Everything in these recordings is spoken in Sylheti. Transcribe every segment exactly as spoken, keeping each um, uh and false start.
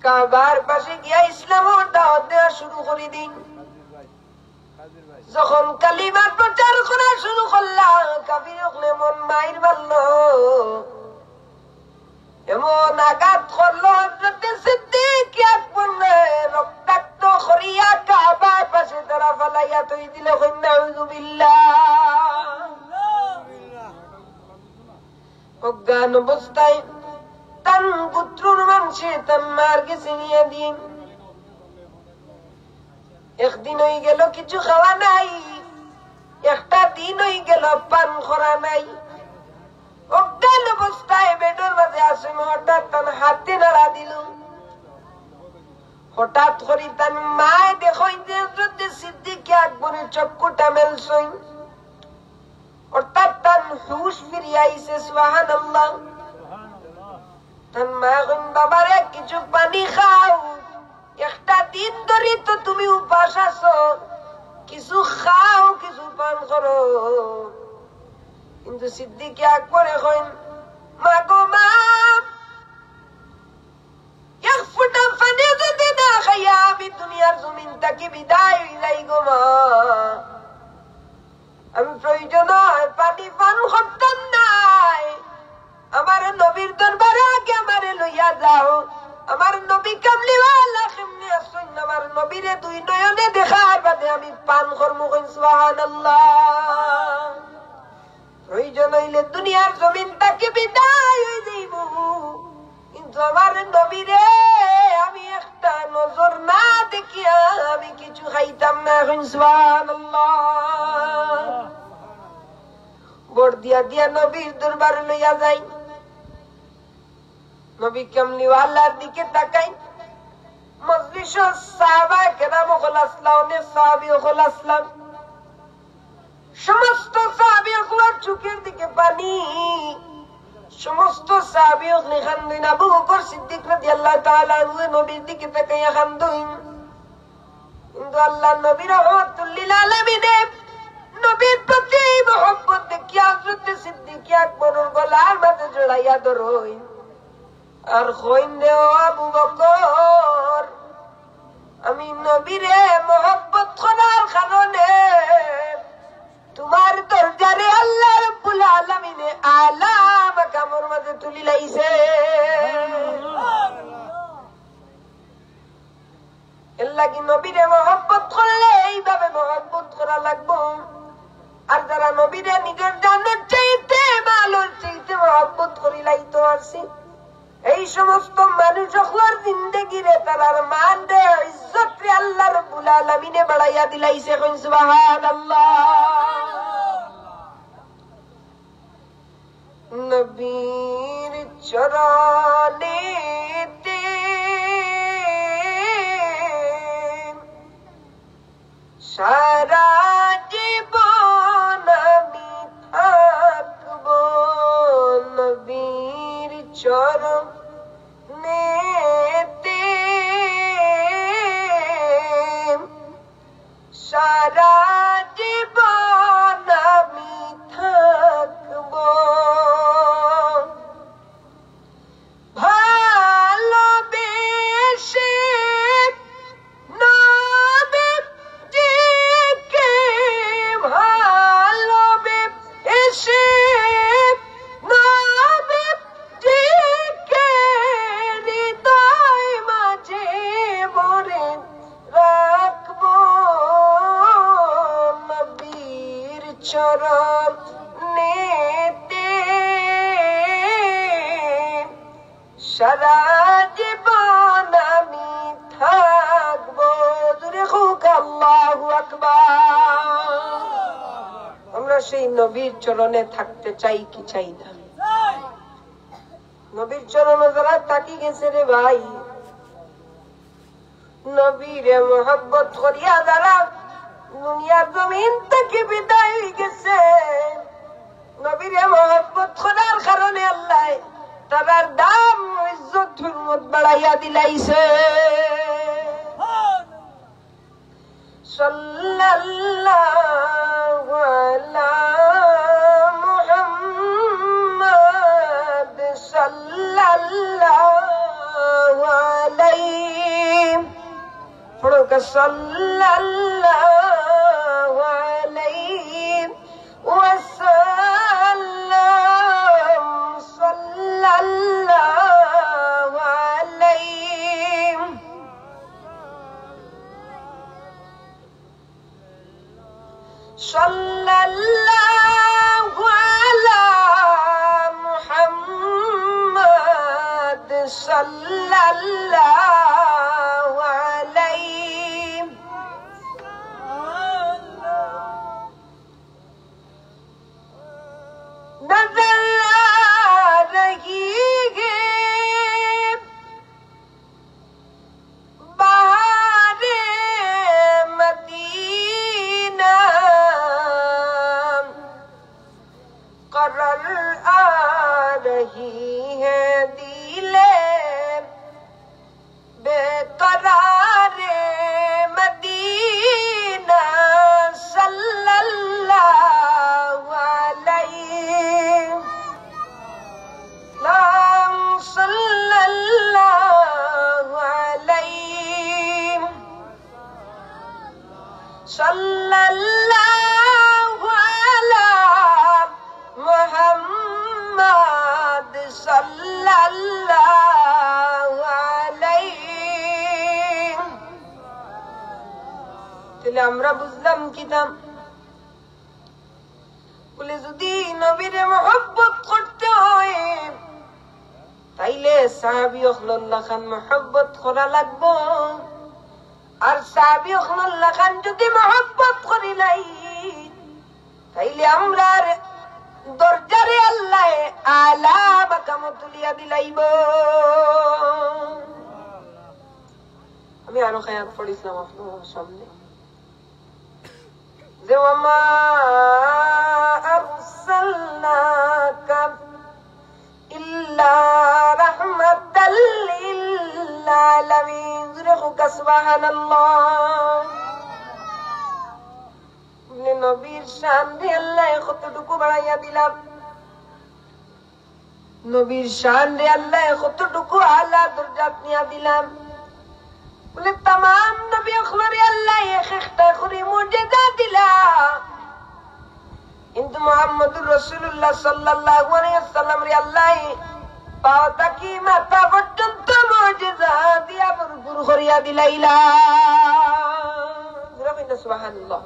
কাবার পাশে গিয়া ইসলামর দাওয়াত দেওয়া শুরু করি দিন। যখন কালিমার প্রচার করা শুরু করলা, কাফির অকলে এমন মাইর মারলো, এমন আঘাত করলো, হযরতে সিদ্দিক আকবররে রক্তাক্ত করিয়া কাবার পাশে তারা ফালাইয়া থই দিলে। কইন, "নাউযুবিল্লাহ।" অজ্ঞান অবস্থায় তান গোত্রর মানষে তান মার গেছে নিয়া দিন। একদিন অই গেল কিছু খাওয়া নাই, একটা দিন অই গেল পান করা নাই। অজ্ঞান অবস্থায় বেডর মাঝে আছইন, হঠাৎ তান হাতে নাড়া দিল। হঠাৎ করি তান মায় দেখইন যে হযরতে সিদ্দিক আকবরর চক্ষুটা মেলছইন, অর্থাৎ তান হুশ ফিরিয়া আইছে। সুবহানাল্লাহ। তান মায় কইন, "বাবারে, কিছু পানি খাও, একটা দিন ধরি তো তুমি উপাস আছো, কিছু খাও, কিছু পান করো।" কিন্তু সিদ্দিক আকবরে কইন, "মা গো মা, এক ফুটা পানি যদি না খাইয়া আমি দুনিয়ার জমিন থাকি বিদায় অই যাই গো মা, আমি প্রয়োজন অয় পানি পান করতাম নায়। আমার নবীর দরবারে আগে আমারে লইয়া যাও। আমার নবী কামলিওয়ালা কেমনে আছইন, আমার নবীরে দুই নয়নে দেখার বাদে আমি পান করমু।" কইন সুবহানাল্লাহ। প্রয়োজন অইলে দুনিয়ার জমিন থাকি বিদায় অই যাইমু, কিন্তু আমার নবীরে আমি একটা নজর না দেখিয়া আমি কিছু খাইতাম না। কইন সুবহানাল্লাহ। বর দিয়া দিয়া নবীর দরবারে লইয়া যাই। নবী কামলিওয়ালার দিকে তাকাই, মজলিসো সাহাবায়ে কেরাম অকল আছলা, অনেক সাহাবী অকল আছলা। সমস্ত সাহাবী অকলর চোখের দিকে পানি। সমস্ত সাহাবী অকলে কান্দইন। আবু বকর সিদ্দিক রাদিয়াল্লাহু তাআলা আনহু নবীর দিকে তাকাইয়া কান্দইন। কিন্তু আল্লাহর নবী রহমাতুল্লিল আলামিনে নবীর প্রতি মহব্বত দেখিয়া হযরতে সিদ্দিক আকবরর গলার মাঝে জড়াইয়া ধরইন। আর কইন দে, "ও আবু বকর, আমি নবীরে মহব্বত করার কারণে তুমার দরজারে আল্লাহ রাব্বুল আলামিনে আলা মাকামর মাঝে তুলিলাইছে।" এর লাগি নবীরে মহব্বত করলে এইভাবে মহব্বত করা লাগবো। আর যারা নবীরে নিজর জানের চাইতে, মালর চাইতে মহব্বত করিলাইতো আছি, এই সমস্ত মানুষ অকলর জিন্দেগিরে, তারার মানরে, ইজ্জতরে আল্লাহ রাব্বুল আলামিনে বাড়াইয়া দিলাইছে। কইন সুবহানাল্লাহ। নবীর চরণেতে সারা জীবন আমি থাকবো, নবীর চরণেতে সারা জীবন আমি থাকবো। ভালোবেসে নবীজিকে, ভালোবেসে নবীজিকে হৃদয় মাঝে ভরে রাখবো, নবীর চরণেতে সারা জীবন আমি থাকবো। জোরে কউক্কা আল্লাহু আকবার। আমরা সেই নবীর চরণে থাকতে চাই কি চাই না? নবীর চরণে যারা থাকি গেছে রে ভাই, নবীরে মহব্বত করিয়া যারা দুনিয়ার জমিন থাকি বিদায় অই গেছে, নবীরে মহব্বত করার কারণে আল্লায় তারার দাম, ইজ্জত, হুরমত বাড়াইয়া দিলাইছে। সাল্লাল্লাহু আলা মুহাম্মদ, সাল্লাল্লাহু আলাইহি صلى الله عليه وسلم، صلى الله عليه، صلى الله على محمد، صلى الله عليه۔ نظر آ رہی ہے بہار مدینہ، قرار آ رہی ہے دل بے قرار مدینہ، صلی اللہ علیہ، اللہم صلی اللہ علیہ، صلی اللہ علی محمد، صلی اللہ علیہ۔ তাইলে আমরা বুঝলাম কিতা? বলে, যদি নবীরে মহব্বত করতে হয়, তাইলে সাহাবী অকলর লাখান মহব্বত করা লাগবো। আর সাহাবী অকলর লাখান যদি মহব্বত করিলাই, তাইলে আমরার দরজারে আল্লায় আলা মাকামো তুলিয়া দিলাইবো। আমি আরো আয়াত পড়ছিলাম আপনার সামনে, যে, "ওয়া মা আরসালনাকা ইল্লা রাহমাতাল লিল আলামিন।" জোরে কউক্কা সুবহানাল্লাহ। আপনে নবীর শানরে আল্লায় কতটুকু বাড়াইয়া দিলাম, নবীর শানরে আল্লায় কতটুকু আলা দরজাত নিয়া দিলাম। বলে, তামাম নবী অকলরে আল্লায় এক একটা করি মুজিজা দিলা, কিন্তু মুহাম্মদুর রাসূলুল্লাহ সাল্লাল্লাহু আলাইহি ওয়াসাল্লামরে আল্লায় পাও থাকি মাথা পর্যন্ত মুজিজা দিয়া ভরপুর করিয়া দিলাইলা। জোরে কইন না সুবহানাল্লাহ।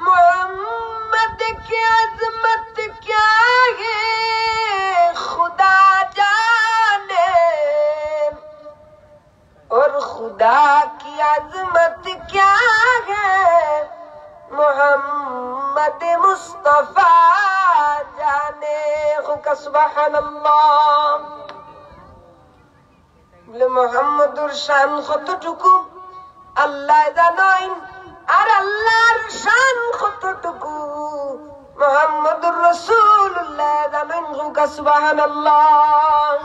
محمد کی عظمت کیا ہے خدا جانے، اور خدا کی عظمت کیا ہے محمد مصطفی جانے۔ কউক্কা সুবহানাল্লাহ। বলে, মোহাম্মদুর শান কতটুকু আল্লায় জানইন, আর আল্লার শান কতটুকু মোহাম্মদুর রাসূলুল্লায় জানইন। কউক্কা সুবহানাল্লাহ।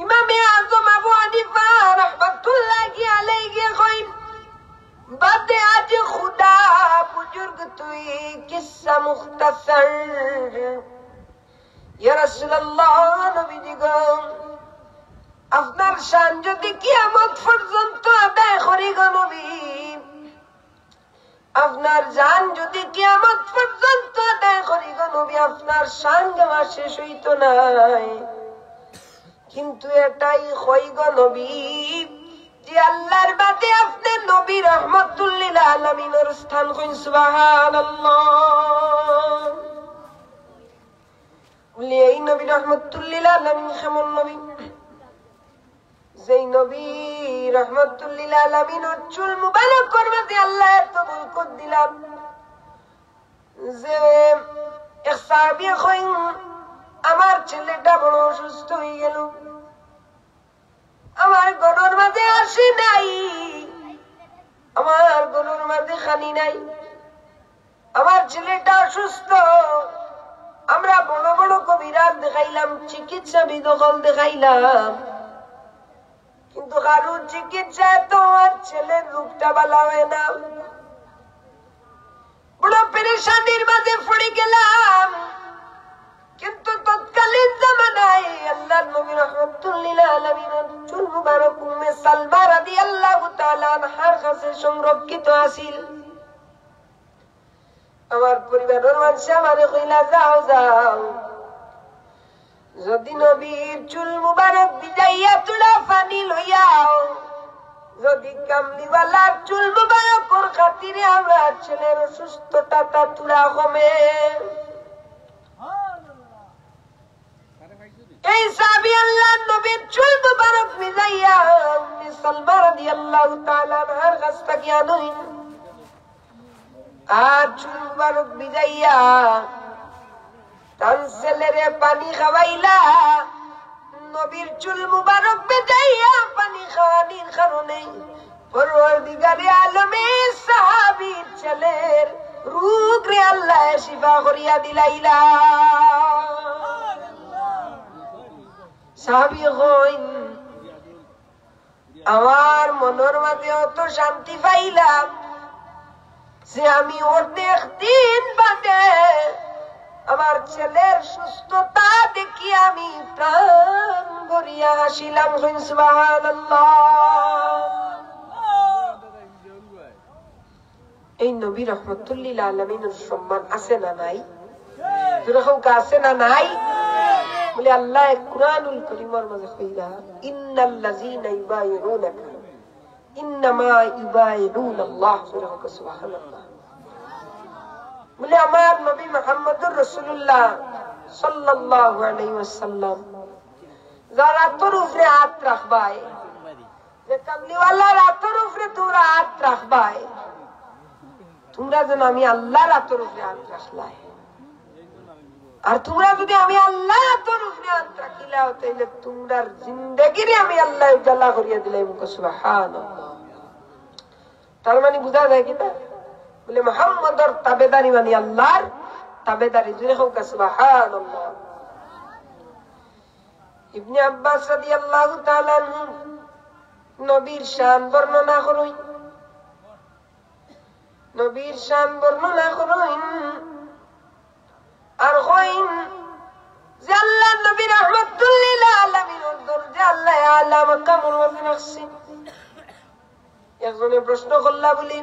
ইমামে আজম আবু হানিফা রহমাতুল্লাহি আলাইহি কইন, বাতে আজ খুদা বুজুর্গ তুই কিসসা মুখতাসর। ইয়া রাসূলুল্লাহ, নবীজি গো, আপনার শান যদি কিয়ামত পর্যন্ত আদায় করি গো নবী, আপনার জান যদি কিয়ামত পর্যন্ত আদায় করি গো নবী, আপনার শান দেওয়া শেষ অইতো নায়। কিন্তু এটাই কই গো নবী, যে আল্লার বাদে আপনে নবী রহমাতুল্লিল আলামিনর স্থান। কইন সুবহানাল্লাহ। বলি, এই নবী রহমাতুল্লিল আলামিন কেমন নবী? যেই নবী রহমাতুল্লিল আলামিনর চুল মুবারকর মাঝে আল্লায় এত বরকত দিলা, যে এক সাহাবী কইন, আমার ছেলেটা বড় অসুস্থ অইগেলো, আমার ঘরর মাঝে হাসি নাই, আমার ঘরর মাঝে খানি নাই, আমার ছেলেটা অসুস্থ। আমরা বড় বড় কবিরাজ দেখাইলাম, চিকিৎসাবিদ অকল দেখাইলাম, কিন্তু কারোর চিকিৎসায় তো আমার ছেলের রোগটা ভালা অয় না। বড় পেরেশানির মাঝে পড়ি গেলাম। কিন্তু তৎকালীন জামানায় আল্লার নবী রহমত রহমাতুল্লিল আলামিনর চুল মুবারক উম্মে সালমা রাদিয়াল্লাহু তাআলা আনহার কাছে সংরক্ষিত আছিল। আমার পরিবারর মানষে আমারে কইলা, "যাও, যাও, যদি নবীর চুল মুবারক ভিজাইয়া থুড়া পানি লইয়াও, যদি কামলিওয়ালার চুল মুবারকর খাতিরে আমরার ছেলের অসুস্থতাটা থুড়া কমে।" এই সাহাবী আল্লাহর নবীর চুল মুবারক ভিজাইয়া উম্মে সালমা রাদিয়াল্লাহু তাআলা আনহার কাছ থাকি আনইন। আর চুল মুবারক ভিজাইয়া তান ছেলেরে পানি খাওয়াইলা। নবীর চুল মুবারক ভিজাইয়া পানি খাওয়ানির কারণে পরওয়ারদিগারে আলমে সাহাবীর ছেলের রোগরে আল্লায় শিফা করিয়া দিলাইলা। সাহাবী কইন, "আমার মনর মাঝে অত শান্তি পাইলাম যে আমি অনেক দিন বাদে আমার ছেলের সুস্থতা দেখি আমি প্রাণ ভরিয়া হাসিলাম।" কইন সুবহানাল্লাহ। এই নবী রহমাতুল্লিল আলামিনর সম্মান আছে না নাই? জোরে কউক্কা, আছে না নাই? বলে আল্লায় কুরআনুল করিমর মাঝে কইরা, "ইন্নাল্লাযীনা ইউবাইউনাকা ইন্নামা ইউবাইউনাল্লাহ।" জোরে কউক্কা, সুবহানাল্লাহ। বলে আমার নবী মুহাম্মদুর রাসূলুল্লাহ সাল্লাল্লাহু আলাইহি ওয়াসাল্লাম যার আতর উপরে আত রাখবায়, যে কামলিওয়ালার আতর উপরে তুমরা আত রাখবায়, তুমরা যেন আমি আল্লাহর আতর উপরে আত রাখলায়। আর তুমরা যদি আমি আল্লাহর আতর উপরে আত রাখিলাও, তাইলে তুমরার জিন্দেগিরে আমি আল্লায় উজালা করিয়া দিলাইমু। সুবহানাল্লাহ। তার মানে বুঝা যায় কিতা? বলে, মুহাম্মদর তাবেদারি মানে আল্লাহর তাবেদারি। জোরে কউক্কা, সুবহানাল্লাহ। ইবনে আব্বাস রাদিয়াল্লাহু তাআলা আনহু নবীর শান বর্ণনা করইন, নবীর শান বর্ণনা করইন, আর কইন যে আল্লাহর নবী রাহমাতুল্লিল আলামিনর দরজা আল্লায় আলা মাকামর মাঝে রাখছইন। একজনে প্রশ্ন করলা বলে,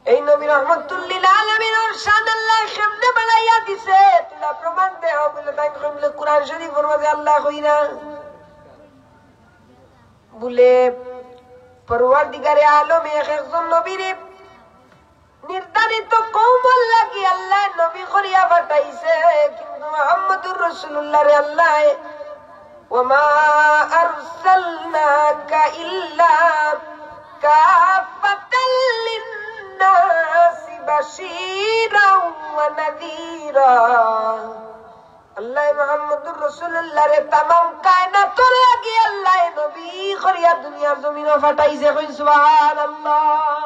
এই নবী রহমাতুল্লিল আলামিনর শান আল্লায় কেমনে বাড়াইয়া দিছে? তুমরা প্রমাণ দেও। বলে, তাইন কইন বলে, কুরআন শরীফর মাঝে আল্লায় কইরা। বলে, পরওয়ারদিগারে আলমে এক একজন নবীরে নির্ধারিত কওমর লাগি আল্লায় নবী করিয়া পাঠাইছে, কিন্তু মুহাম্মদুর রাসূলুল্লাহরে আল্লায়, "ওয়া মা আরসালনাকা ইল্লা কাফফাতাল লিন্নাসি বাশীরাও ওয়া নাযীরা।" আল্লায় মুহাম্মদুর রাসূলুল্লাহরে তামাম কায়নাতর লাগি আল্লায় নবী করিয়া দুনিয়ার জমিনো পাঠাইছে। কইন সুবহানাল্লাহ।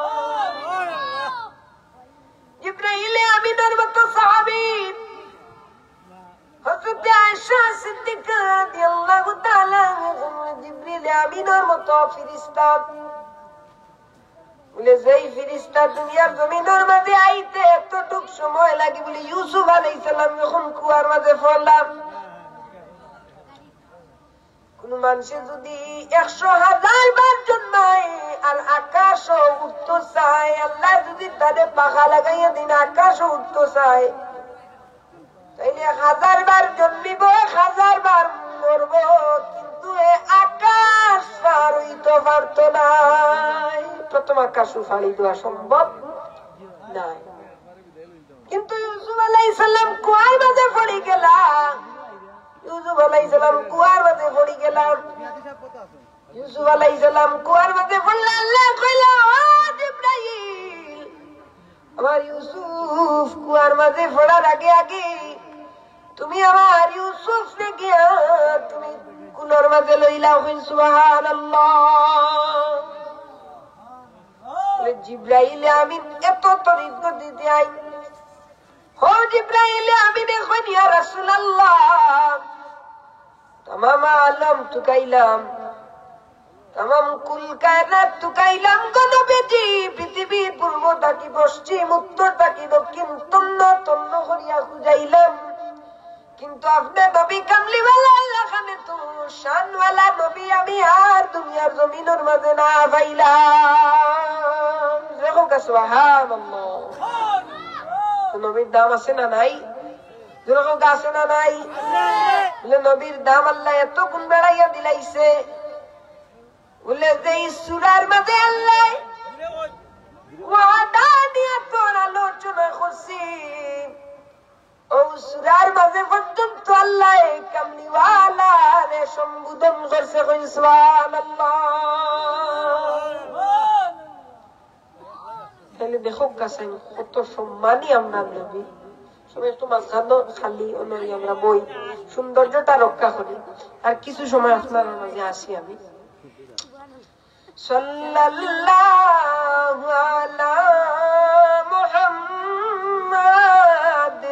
জিবরাইলে আমিনর মতো সাহাবী, হযরতে আয়েশা সিদ্দিকা রাদিয়াল্লাহু তাআলা আনহা, জিবরিলে আমিনর মতো ফিরিস্তা। বলে, যেই ফিরিস্তা দুনিয়ার জমিনর মাঝে আইতে এতটুক সময় লাগে, বলে, ইউসুফ আলাইহিস সালাম যখন কুয়ার মাঝে পড়লা, কোন মানষে যদি একশো হাজার বার জন্মায় আর আকাশো উঠতো চায়, আল্লায় যদি তারে পাখা লাগাইয়া দেইন আকাশো উঠতো চায়, তাইলে এক হাজার বার জন্মিবো, এক হাজার বার মরবো, কিন্তু এ আকাশ পার অইতো পারতো নায়। প্রথম আকাশো পাড়ি দেওয়া সম্ভব নায়। কিন্তু ইউসুফ আলাইহিস সালাম কুয়ার মাঝে পড়ি গেলা, ইউসুফ আলাইহিস সালাম কুয়ার মাঝে পড়ি গেলা। ইউসুফ আলাইহিস সালাম কুয়ার মাঝে পড়লা, আল্লায় কইলা, "ও জিবরাইল, আমার ইউসুফ কুয়ার মাঝে পড়ার আগে আগে তুমি আমার ইউসুফরে গিয়া তুমি কুলর মাঝে লইলাও।" কইন সুবহানাল্লাহ। বলে, জিবরাইল আমিন এত তড়িৎ গতিতে আইন। ও জিবরাইল আমিনে কইন, ইয়া রাসূলুল্লাহ, তামাম আলম তুকাইলাম, তামাম কুল কায়নাত তুকাইলাম গো নবীজি, পৃথিবীর পূর্ব থাকি পশ্চিম, উত্তর থাকি দক্ষিণ, তন্ন তন্ন করিয়া খুঁজাইলাম। কিন্তু আপনে নবী কামলিওয়ালা, আল্লাহ খানে তো শানওয়ালা নবী আমি আর দুনিয়ার জমিনর মাঝে না পাইলাম। জোরে কউক্কা সুবহানাল্লাহ। তো নবীর দাম আছে না নাই? জোরে কউক্কা আছে না নাই? বলে, নবীর দাম আল্লায় এত গুণ বাড়াইয়া দিলাইছে। বলে, যেই সূরার মাঝে আল্লায় ওয়াহদানিয়তর আলোচনা করছি, অউ সূরার মাঝে পর্যন্ত আল্লায় কামলিওয়ালারে সম্বোধন করছে, কইন সুবহানাল্লাহ। তাইলে দেখউক্কা চাইন কত সম্মানী আমরার নবী। সবাই একটু মাঝখানো খালি অনো আমরা বই, সৌন্দর্যটা রক্ষা করি। আর কিছু সময় আপনারার মাঝে আসি আমি। صلى الله على محمد،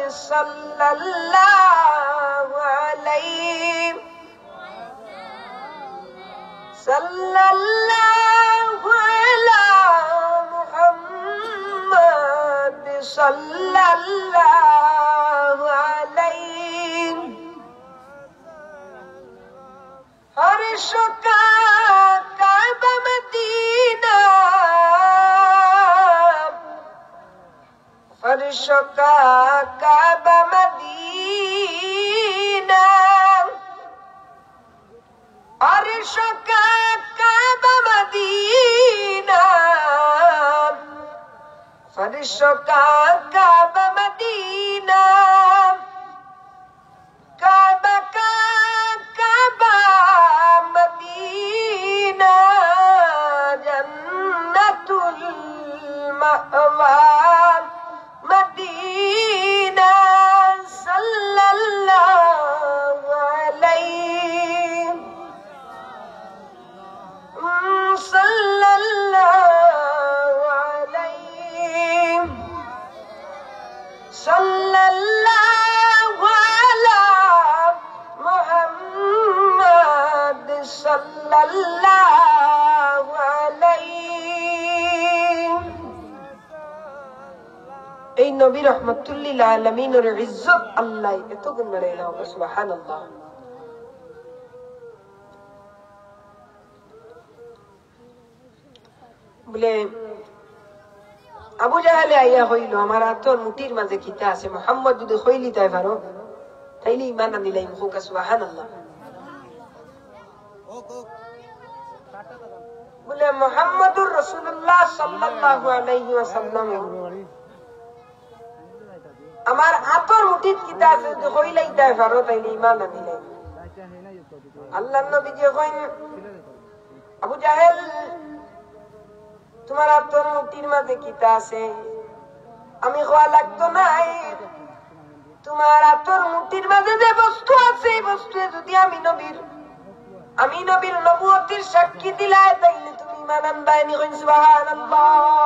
صلى الله عليه، صلى الله على محمد، صلى الله عليه। عرش کا کعبہ مدینہ، فرش کا کعبہ مدینہ، عرش کا کعبہ مدینہ، فرش کا کعبہ مدینہ۔ کعبہ کا کعبہ مدینہ، جنت المأویٰ مدینہ، صلی اللہ علیہ۔ صلى الله عليه، صلى الله على محمد، صلى الله عليه। এই নবী রহমাতুল্লিল আলামিনর ইজ্জত আল্লায় এত গুণ বাড়াইলা, সুবহানাল্লাহ। বলে, আবু জাহেলে আইয়া কইলো, "আমার আতর মুঠির মাঝে কিতা আছে? মোহাম্মদ যদি কইলিতায় পারো, তাইলে ইমান আনিলাইমু।" কউক্কা সুবহানাল্লাহ। বলে, "মুহাম্মাদুর রাসূলুল্লাহ সাল্লাল্লাহু আলাইহি ওয়াসাল্লাম, আমার আতর মুঠিত কিতা আছে যদি কইলাইতায় পারো, তাইলে ইমান আনিলাইমু।" আল্লাহর নবীজি কইন, "আবু জাহেল, তুমার আতর মুঠির মাঝে কিতা আছে? আমি কওয়া লাগতো নায়। তুমার আতর মুঠির মাঝে যে বস্তু আছে, এই বস্তুয়ে যদি আমি নবীর, আমি নবীর নবুয়তির সাক্ষী দিলায়, তাইলে তুমি ইমান আনবায়নি।" কইন সুবহানাল্লাহ।